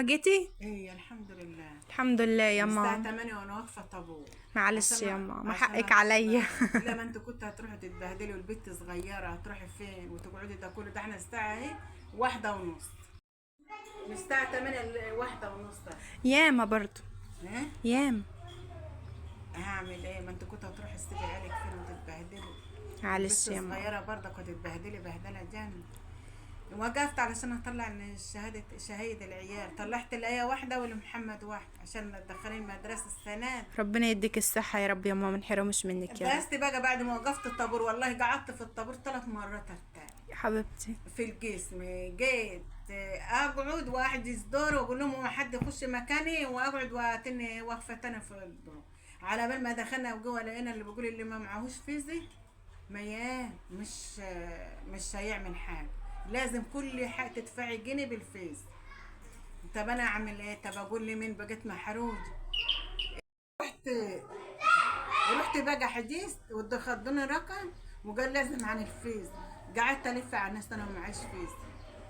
ماما جيتي؟ ايه الحمد لله. الحمد لله يا من الساعة ماما. 8 وانا واقفة طابور. معلش عشان يا ماما، عشان حقك عليا. لا ما انت كنت هتروحي تتبهدلي والبت صغيرة، هتروحي فين وتقعدي ده كله؟ ده احنا الساعة اهي 1:30، من الساعة 8 ل 1:30. ياما برضو. ها؟ ياما. هعمل ايه؟ ما انت كنت هتروحي تسيبي عيالك فين وتتبهدلي. معلش البت يا ماما. صغيرة برضك هتتبهدلي بهدلة جامد. وقفت علشان اطلع الشهادة، شهايد العيال، طلعت الآية واحدة ولمحمد واحدة عشان تدخلين المدرسة السنة دي. ربنا يديك الصحة يا رب يا ماما، ما نحرمش منك يا رب. بس بقى بعد ما وقفت الطابور والله قعدت في الطابور 3 مرات ارتاح يا حبيبتي. في الجسم. جيت اقعد واحجز دور واقول لهم ما حد يخش مكاني، واقعد واتني واقفة تاني في الدور. على بال ما دخلنا وجوه لقينا اللي بيقول اللي ما معهوش فيزي مياه مش هيعمل حاجة، لازم كل حاجة تدفعي جنيه بالفيز. طب انا اعمل ايه؟ طب اقول لمين؟ بقيت محروج. رحت بقى حجزت ودخلوني رقم وقال لازم عن الفيز. قعدت الف على الناس انا معيش فيز،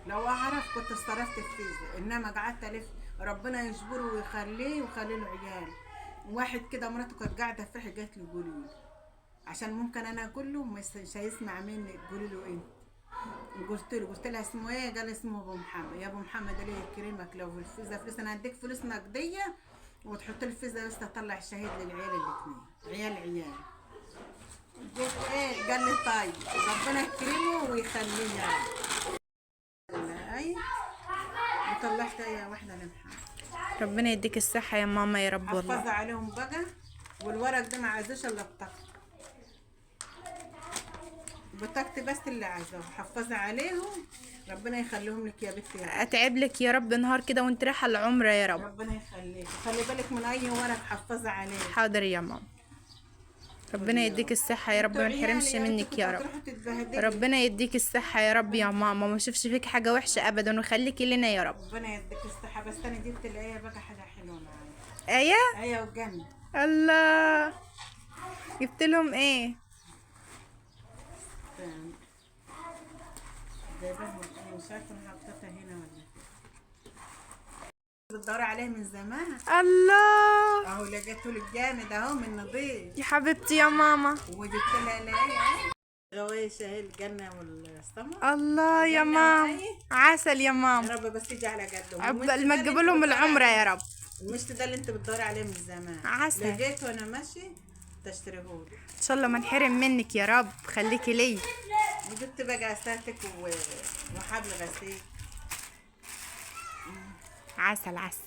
لو اعرف كنت اتصرفت في فيزا، انما قعدت الف. ربنا يجبره ويخليه ويخلي له عيال. واحد كده مراته كانت قاعدة في ريحه، قالت له قولي له، عشان ممكن انا اقول له مش هيسمع مني، قولي له انت. قلت له، قلت لها اسمه ايه؟ قال اسمه ابو محمد. يا ابو محمد ليه يكرمك، لو في الفيزا فلوس انا هديك فلوس نقدية وتحط لي الفيزا بس تطلع الشهيد للعيال الاثنين، عيال عيال. قلت ايه؟ قال لي طيب ربنا يكرمه ويخليه يا رب. اي وطلعت ايه واحدة لمحمد. ربنا يديك الصحة يا ماما يا رب والله. حفظ عليهم بقى. والورق ده ما عايزوش الا بطاقتي، بطاقتي بس اللي عايزاه، حفظها عليهم. ربنا يخليهم لك يا بنتي يا رب. اتعب لك يا رب نهار كده وانت رايحة العمرة يا رب. ربنا يخليك، خلي بالك من اي ورق، حفظها عليه. حاضر يا ماما. ربنا يديك الصحة يا رب، ما نحرمش منك يا رب. ربنا يديك الصحة يا رب يا ماما، ما اشوفش فيك حاجة وحشة ابدا، ويخليكي لنا يا رب. ربنا يديك الصحة. بس انا جبت الآية بقى حاجة حلوة معايا. ايه؟ آية وجنة. الله، جبت لهم ايه؟ جايباهم مش عارفة انا حطيتها هنا ولا بتدوري عليه من زمان. الله، اهو لقيته لك جامد اهو من نظيف. يا حبيبتي يا ماما. وجبت لها الآية غوايش اهي، الجنة والسما. الله يا ماما، عسل يا ماما. يا رب بس يجي على قدهم. عقبال ما تجيب لهم العمرة يا رب. المشط ده اللي انت بتدوري عليه من زمان، عسل. لقيته وانا ماشي تشتريهولي. ان شاء الله ما نحرم منك يا رب، خليكي لي. وجبت بقى اساتك وحبل غسيل. عسل عسل.